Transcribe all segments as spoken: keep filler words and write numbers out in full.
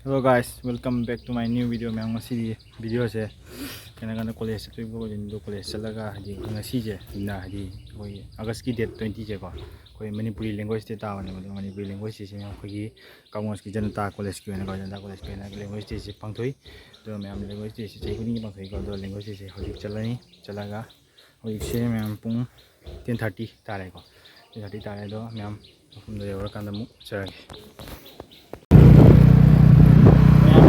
Hello guys, welcome back to my new video. ꯃꯌꯥꯝ, ꯉꯁꯤꯗꯤ ꯚꯤꯗꯤꯑꯣꯁꯦ ꯀꯩꯅꯣ ꯀꯥꯟꯗ ꯀꯣꯂꯦꯖ ꯆꯠꯇꯣꯏꯕ ꯑꯣꯏꯗꯣꯏꯅꯤꯗꯣ, ꯀꯣꯂꯦꯖ ꯆꯠꯂꯒ ꯍꯥꯏꯗꯤ ꯉꯁꯤꯁꯦ, ꯍꯥꯏꯗꯤ ꯑꯩꯈꯣꯏꯒꯤ ꯑꯥꯒꯁꯀꯤ ꯗꯦꯠ ꯇ꯭ꯋꯦꯟꯇꯤꯁꯦꯀꯣ, ꯑꯩꯈꯣꯏ ꯃꯅꯤꯄꯨꯔꯤ ꯂꯦꯡꯒ꯭ꯋꯦꯖ ꯗꯦ ꯇꯥꯕꯅꯦꯕ꯫ ꯑꯗꯣ ꯃꯅꯤꯄꯨꯔꯤ ꯂꯦꯡꯒ꯭ꯋꯦꯖ ꯗꯦꯁꯤꯅ ꯑꯩꯈꯣꯏꯒꯤ ꯀꯥꯡꯃꯣꯁꯀꯤ ꯖꯅꯇꯥ ꯀꯣꯂꯦꯖꯀꯤ ꯑꯣꯏꯅꯀꯣ, ꯖꯅꯇꯥ ꯀꯣꯂꯦꯖꯀꯤ ꯑꯣꯏꯅ ꯂꯦꯡꯒ꯭ꯋꯦꯖ ꯗꯦꯁꯤ ꯄꯥꯡꯊꯣꯛꯏ꯫ ꯑꯗꯣ ꯃꯌꯥꯝ, ꯂꯦꯡꯒ꯭ꯋꯦꯖ ꯗꯦꯁꯤ ꯆꯍꯤ ꯈꯨꯗꯤꯡꯒꯤ ꯄꯥꯡꯊꯣꯛꯏꯀꯣ꯫ ꯑꯗꯣ ꯂꯦꯡꯒ꯭ꯋꯦꯖ ꯗꯦꯁꯤ ꯍꯧꯖꯤꯛ ꯆꯠꯂꯅꯤ꯫ ꯆꯠꯂꯒ ꯍꯧꯖꯤꯛꯁꯦ ꯃꯌꯥꯝ ꯄꯨꯡ ꯇꯦꯟ ꯊꯥꯔꯇꯤ ꯇꯥꯔꯦꯀꯣ꯫ ꯇꯦꯟ ꯊꯥꯔꯇꯤ ꯇꯥꯔꯦ꯫ ꯑꯗꯣ ꯃꯌꯥꯝ ꯃꯐꯝꯗ ꯌꯧꯔꯀꯥꯟꯗ ꯑꯃꯨꯛ ꯎꯠꯆꯔꯒꯦ꯫ ꯃꯌꯥꯝ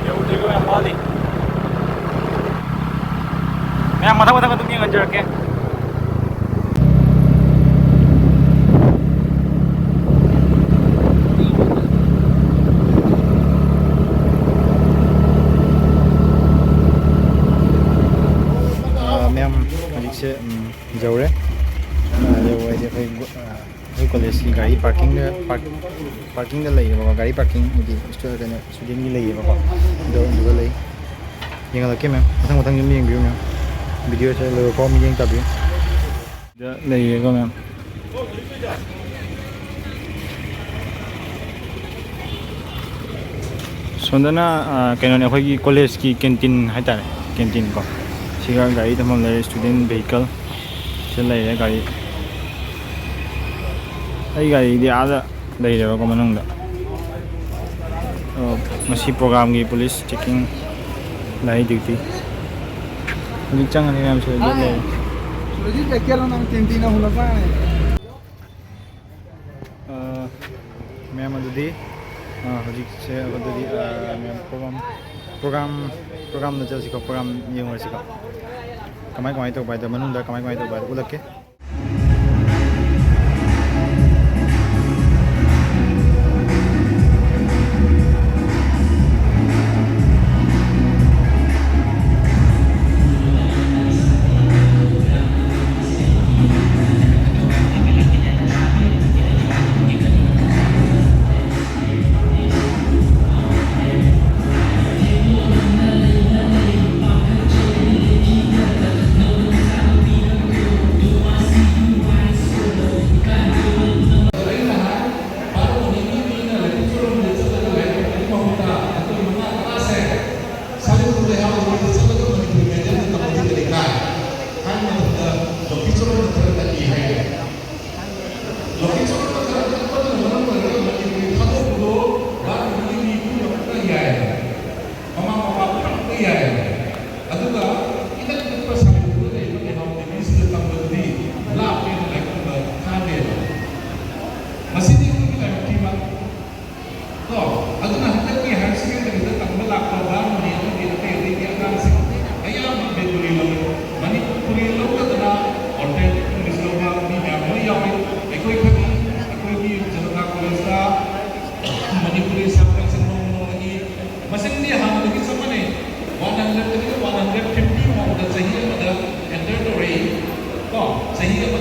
ꯌꯧꯗ꯭ꯔꯤꯕ ꯌꯥꯝ ꯋꯥꯠꯂꯤ꯫ ꯃꯌꯥꯝ ꯃꯊꯪ ꯃꯊꯪ ꯑꯗꯨꯝ ꯌꯦꯡꯍꯟꯖꯔꯛꯀꯦ꯫ ꯑ, ꯃꯌꯥꯝ ꯍꯧꯖꯤꯛꯁꯦ, ꯎꯝ, ꯌꯧꯔꯦ꯫ ꯑ, ꯌꯧꯕ ꯍꯥꯏꯗꯤ ꯑꯩꯈꯣꯏ ꯒꯣ-, ꯑ, ꯑꯩꯈꯣꯏ ꯀꯣꯂꯦꯖꯀꯤ ꯒꯥꯔꯤ ꯄꯥꯔꯀꯤꯡꯗ, ꯄꯥꯔꯛ-, ꯄꯥꯔꯀꯤꯡꯗ ꯂꯩꯌꯦꯕꯀꯣ, ꯒꯥꯔꯤ ꯄꯥꯔꯀꯤꯡ ꯍꯥꯏꯗꯤ ꯁ꯭ꯇꯨ-, ꯀꯩꯅꯣ, ꯁ꯭ꯇꯨꯗꯦꯟꯒꯤ ꯂꯩꯌꯦꯕꯀꯣ꯫ ꯑꯗꯣ ꯑꯗꯨꯗ ꯂꯩ꯫ ꯌꯦꯡꯍꯜꯂꯛꯀꯦ ꯃꯌꯥꯝ, ꯃꯊꯪ ꯃꯊꯪ ꯑꯗꯨꯝ ꯌꯦꯡꯕꯤꯌꯨ ꯃꯌꯥꯝ, ꯚꯤꯗꯤꯑꯣꯁꯦ ꯂꯣꯏꯕ ꯐꯥꯎ ꯃꯤꯠꯌꯦꯡ ꯇꯥꯕꯤꯌꯨ꯫ ꯁꯤꯗ ꯂꯩꯔꯦꯀꯣ ꯃꯌꯥꯝ꯫ ꯁꯣꯝꯗꯅ, ꯑ, ꯀꯩꯅꯣꯅꯦ, ꯑꯩꯈꯣꯏꯒꯤ ꯀꯣꯂꯦꯖꯀꯤ ꯀꯦꯟꯇꯤꯟ ꯍꯥꯏꯇꯥꯔꯦ, ꯀꯦꯟꯇꯤꯟ ꯀꯣ꯫ ꯁꯤꯒ ꯒꯥꯔꯤ ꯊꯝꯐꯝ ꯂꯩꯔꯦ, ꯁ꯭ꯇꯨꯗꯦꯟ ꯚꯦꯍꯤꯀꯜ꯫ ꯁꯤꯗ ꯂꯩꯔꯦ ꯒꯥꯔꯤ꯫ ꯑꯩ ꯒꯥꯔꯤꯗꯤ ꯑꯥꯗ ꯂꯩꯔꯦꯕꯀꯣ ꯃꯅꯨꯡꯗ꯫ ꯑꯣ, ꯉꯁꯤ ꯄ꯭ꯔꯣꯒ꯭ꯔꯥꯝꯒꯤ ꯄꯨꯂꯤꯁ ꯆꯦꯛꯀꯤꯡ ꯂꯩ, ꯗ꯭ꯌꯨꯇꯤ꯫ ꯍꯧꯖꯤꯛ ꯆꯪꯉꯅꯤ ꯃꯌꯥꯝꯁꯦ, ꯒꯦꯠ ꯂꯩꯔꯦ꯫ ꯑ, ꯃꯌꯥꯝ ꯑꯗꯨꯗꯤ, ꯑ, ꯍꯧꯖꯤꯛꯁꯦ ꯑꯗꯨꯗꯤ, ꯑ, ꯃꯌꯥꯝ ꯄ꯭ꯔꯣꯒ꯭ꯔꯥꯝ, ꯄ꯭ꯔꯣꯒ꯭ꯔꯥꯝ, ꯄ꯭ꯔꯣꯒ꯭ꯔꯥꯝꯗ ꯆꯠꯂꯁꯤꯀꯣ, ꯄ꯭ꯔꯣꯒ꯭ꯔꯥꯝ ꯌꯦꯡꯉꯨꯔꯁꯤꯀꯣ꯫ ꯀꯃꯥꯏ ꯀꯃꯥꯏ ꯇꯧꯕ ꯍꯥꯏꯗꯣ, ꯃꯅꯨꯡꯗ ꯀꯃꯥꯏ ꯀꯃꯥꯏ ꯇꯧꯕ ꯍꯥꯏꯗꯣ ꯎꯠꯂꯛꯀꯦ꯫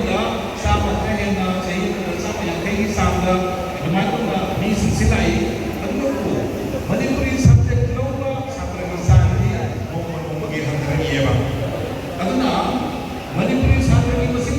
ꯆꯥꯝꯃ ꯈꯔ ꯍꯦꯟꯅ, ꯆꯍꯤ ꯑꯃꯗ ꯆꯥꯝꯃ ꯌꯥꯡꯈꯩꯒꯤ ꯆꯥꯡꯗ ꯑꯗꯨꯃꯥꯏꯅ ꯇꯧꯅ ꯃꯤꯁꯤꯡꯁꯤ ꯂꯥꯛꯏ꯫ ꯑꯗꯨꯕꯨ ꯃꯅꯤꯄꯨꯔꯤ subject ꯂꯧꯕ ꯁꯥꯇ꯭ꯔꯒꯤ ꯆꯥꯡꯗꯤ ꯅꯣꯡꯃ ꯅꯣꯡꯃꯒꯤ ꯍꯟꯊꯔꯛꯏꯑꯕ꯫ ꯑꯗꯨꯅ ꯃꯅꯤꯄꯨꯔꯤ ꯁꯥꯇ꯭ꯔꯒꯤ ꯃꯁꯤꯡ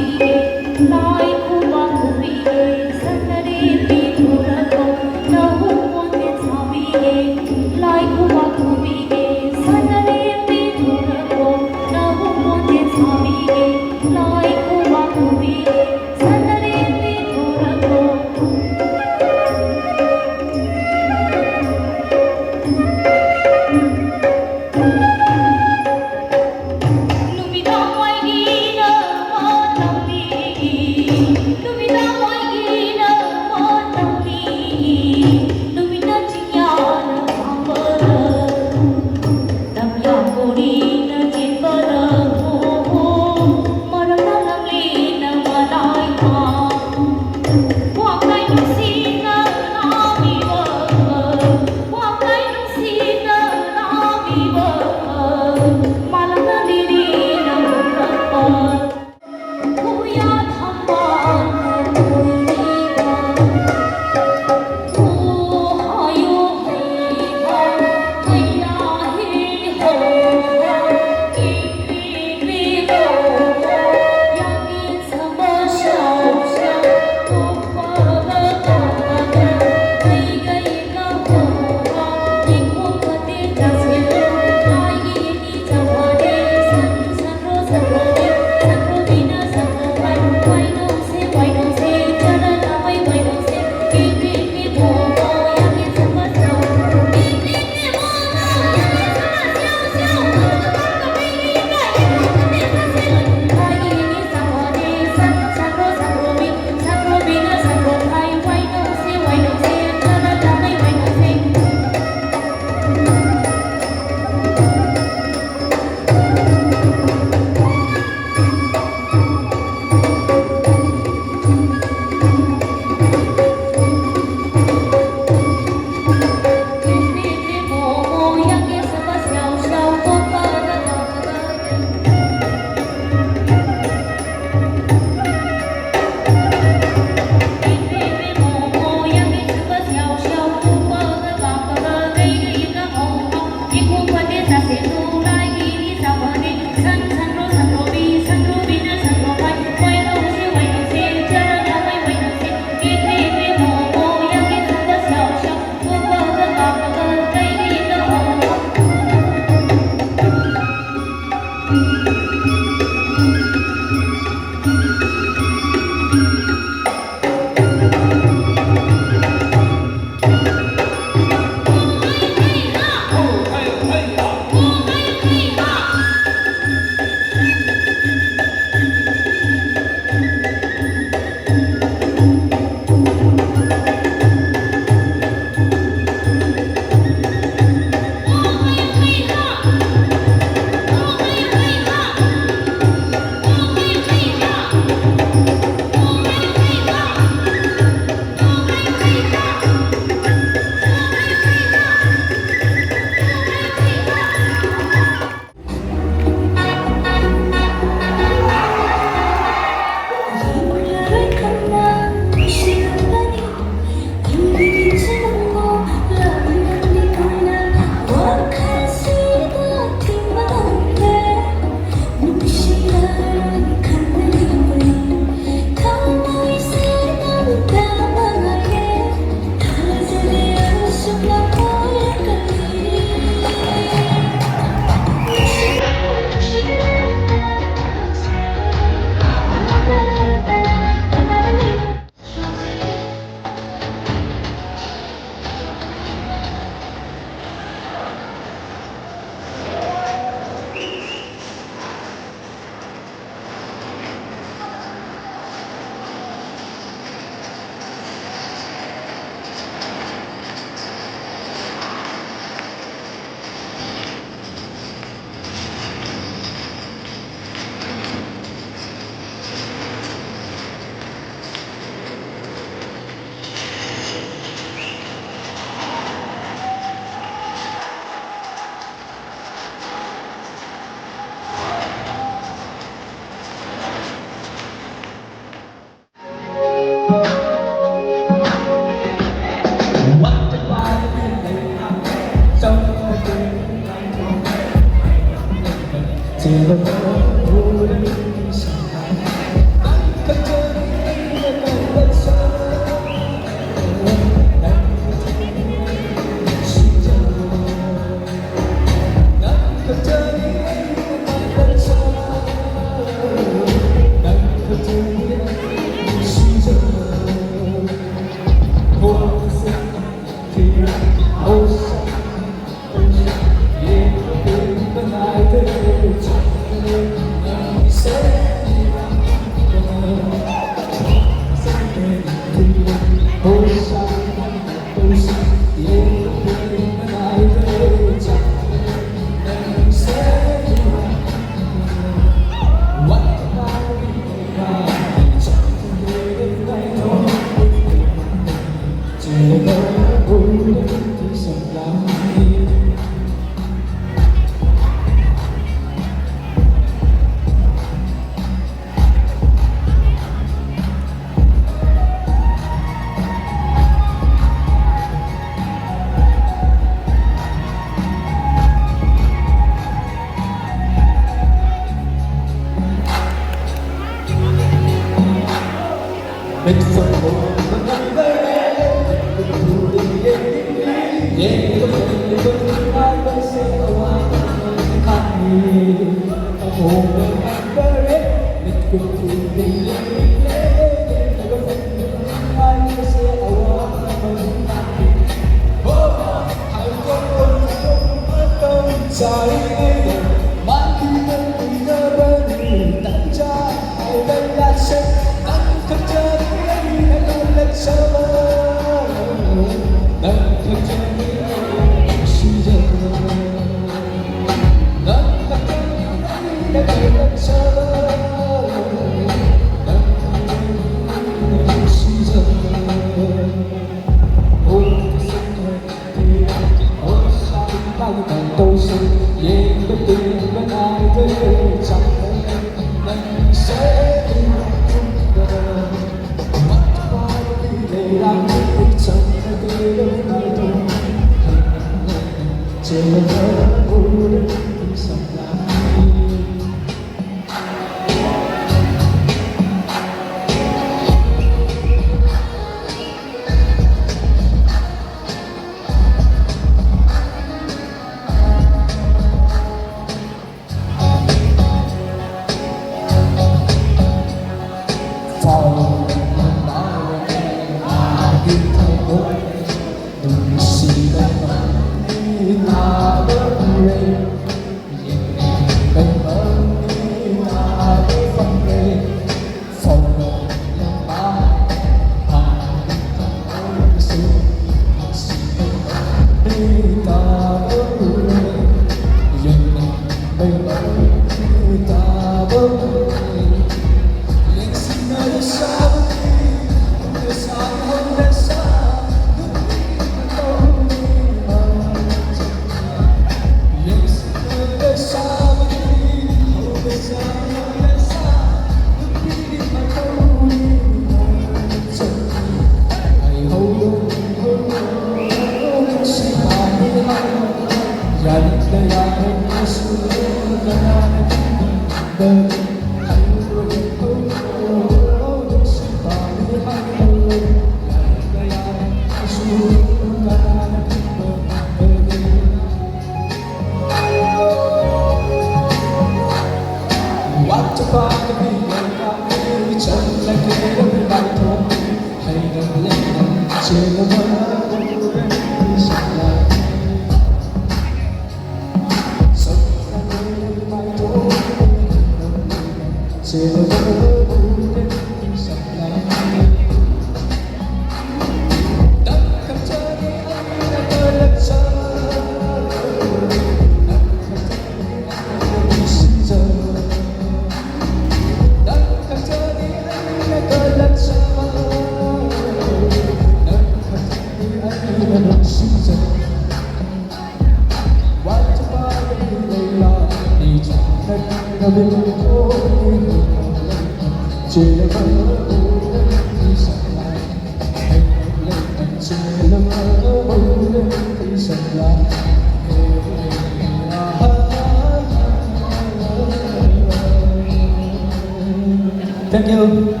Thank you.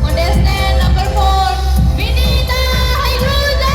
Contestant number four, Vinita Haikruza.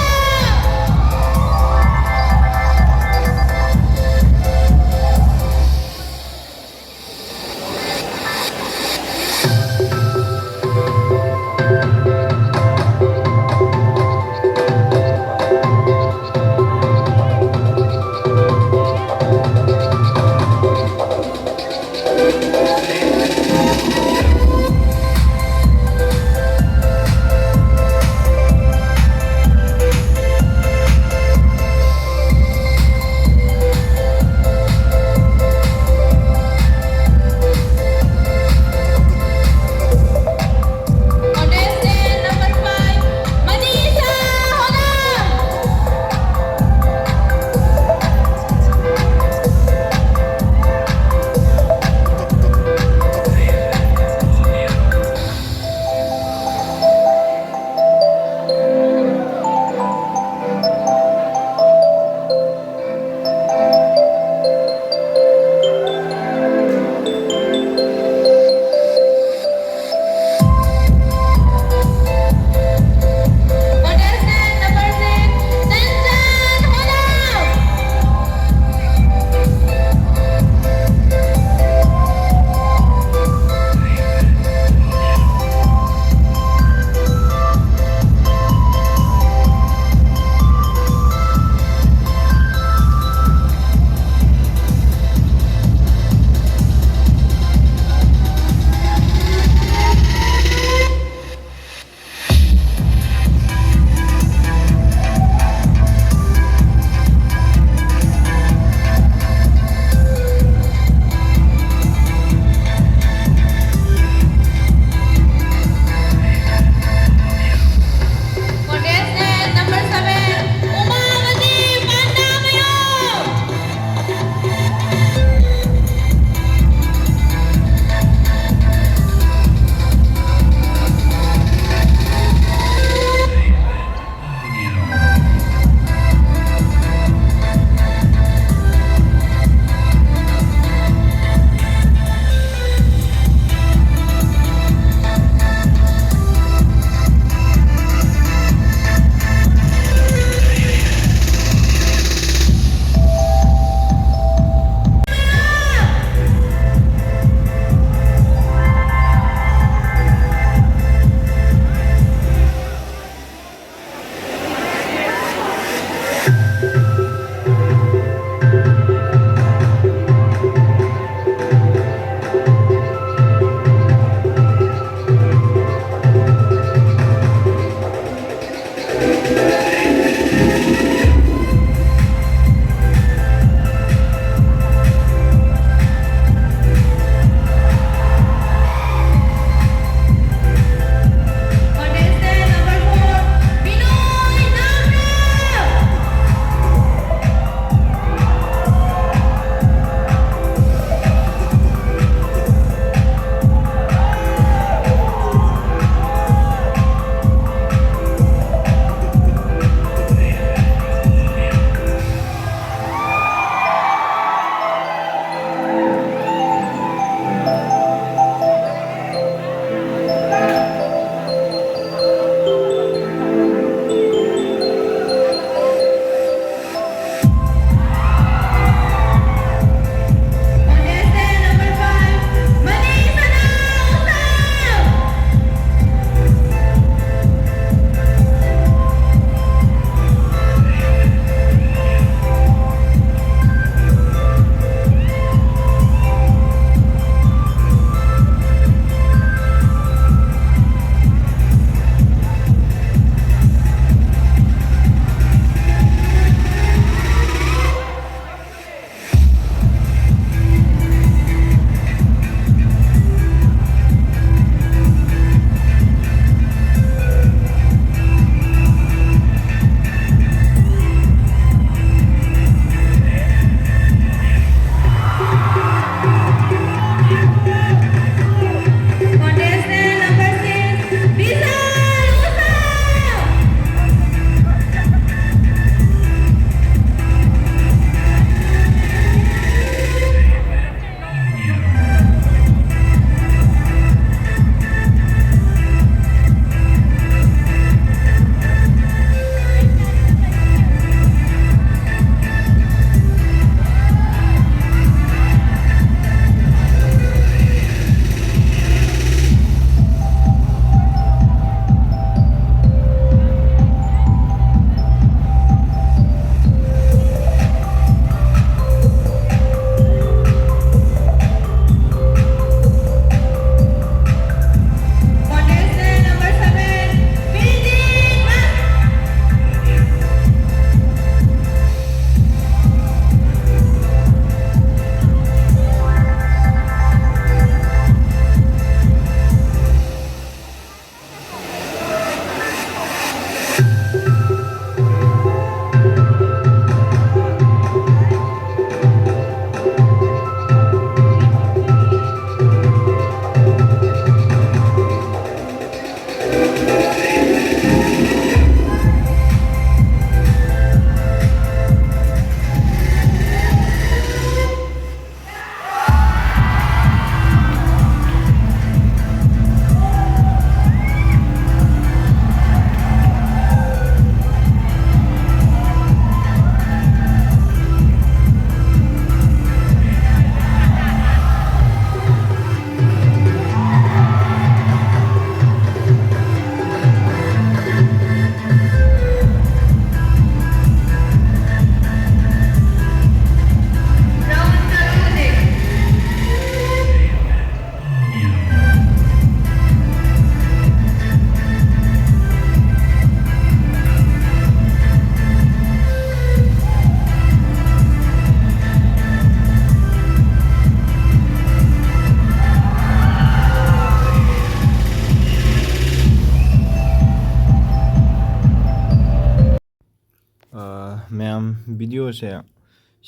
ꯚꯤꯗꯤꯑꯣꯁꯦ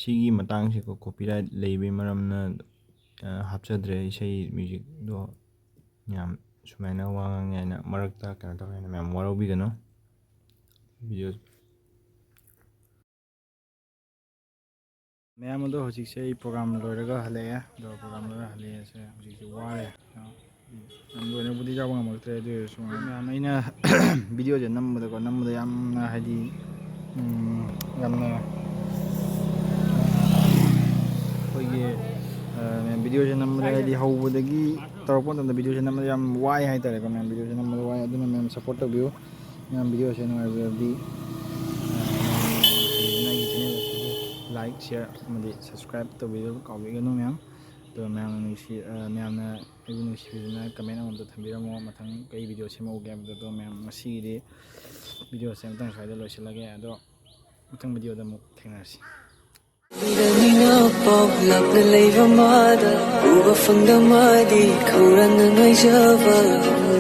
ꯁꯤꯒꯤ ꯃꯇꯥꯡꯁꯤꯀꯣ, copyright ꯂꯩꯕꯩ ꯃꯔꯝꯅ, ꯑ, ꯍꯥꯞꯆꯗ꯭ꯔꯦ ꯏꯁꯩ musicꯗꯣ꯫ ꯌꯥꯝ ꯁꯨꯃꯥꯏꯅ ꯋꯥ ꯉꯥꯡꯉꯦ ꯍꯥꯏꯅ ꯃꯔꯛꯇ ꯀꯩꯅꯣ ꯇꯧꯋꯦ ꯍꯥꯏꯅ ꯃꯌꯥꯝ ꯋꯥꯔꯧꯕꯤꯒꯅꯨ꯫ ꯚꯤꯗꯤꯑꯣ ꯃꯌꯥꯝ ꯑꯗꯣ, ꯍꯧꯖꯤꯛꯁꯦ ꯑꯩ program ꯂꯣꯏꯔꯒ ꯍꯜꯂꯛꯑꯦ꯫ ꯑꯗꯣ program ꯂꯣꯏꯔꯒ ꯍꯜꯂꯛꯑꯦ꯫ ꯁꯦ, ꯍꯧꯖꯤꯛꯁꯦ ꯋꯥꯔꯦ꯫ ꯌꯥꯝ ꯂꯣꯏꯅꯕꯨꯗꯤ ꯌꯥꯎꯕ ꯉꯝꯃꯛꯇ꯭ꯔꯦ, ꯑꯗꯨ ꯑꯣꯏꯔꯁꯨ ꯃꯌꯥꯝ, ꯑꯩꯅ videoꯁꯦ ꯅꯝꯕꯗꯀꯣ, ꯅꯝꯕꯗ ꯌꯥꯝꯅ ꯍꯥꯏꯗꯤ, ꯎꯝ, ꯌꯥꯝꯅ ꯑꯩꯈꯣꯏꯒꯤ, ꯑ, ꯃꯌꯥꯝ videoꯁꯦ ꯅꯝꯕꯗ ꯍꯥꯏꯗꯤ ꯍꯧꯕꯗꯒꯤ ꯇꯧꯔꯛꯄ ꯃꯇꯝꯗ videoꯁꯦ ꯅꯝꯕꯗ ꯌꯥꯝ ꯋꯥꯏ ꯍꯥꯏꯇꯥꯔꯦꯀꯣ꯫ ꯃꯌꯥꯝ videoꯁꯦ ꯅꯝꯕꯗ ꯋꯥꯏ, ꯑꯗꯨꯅ ꯃꯌꯥꯝ support ꯇꯧꯕꯤꯌꯨ꯫ ꯃꯌꯥꯝ videoꯁꯦ ꯅꯨꯡꯉꯥꯏꯕꯤꯔꯗꯤ, ꯑ, ꯃꯌꯥꯝ ꯑꯩꯒꯤ channel ꯑꯁꯤꯕꯨ like, share ꯑꯃꯗꯤ subscribe ꯇꯧꯕꯤꯕ ꯀꯥꯎꯕꯤꯒꯅꯨ ꯃꯌꯥꯝ꯫ ꯑꯗꯣ ꯃꯌꯥꯝꯅ ꯅꯨꯡꯁꯤ-, ꯑ, ꯃꯌꯥꯝꯅ ꯑꯩꯕꯨ ꯅꯨꯡꯁꯤꯕꯤꯗꯨꯅ comment ꯑꯃꯃꯝꯇ ꯊꯝꯕꯤꯔꯝꯃꯣ꯫ ꯃꯊꯪ ꯀꯩ video ꯁꯦꯝꯃꯛꯎꯒꯦ ꯍꯥꯏꯕꯗꯣ꯫ ꯑꯗꯣ ꯃꯌꯥꯝ, ꯉꯁꯤꯒꯤꯗꯤ videoꯁꯦ ꯑꯃꯇꯪ ꯁ꯭ꯋꯥꯏꯗ ꯂꯣꯏꯁꯤꯜꯂꯒꯦ꯫ ꯑꯗꯣ ꯃꯊꯪ videoꯗ ꯑꯃꯨꯛ ꯊꯦꯡꯅꯔꯁꯤ꯫ ꯃꯤꯅ ꯄꯥꯎ ꯂꯥꯞꯅ ꯂꯩꯕ ꯃꯥꯗ ꯎꯕ ꯐꯪꯗ ꯃꯥꯗꯤ ꯈꯧꯔꯥꯡꯅ ꯉꯥꯏꯖꯕ꯫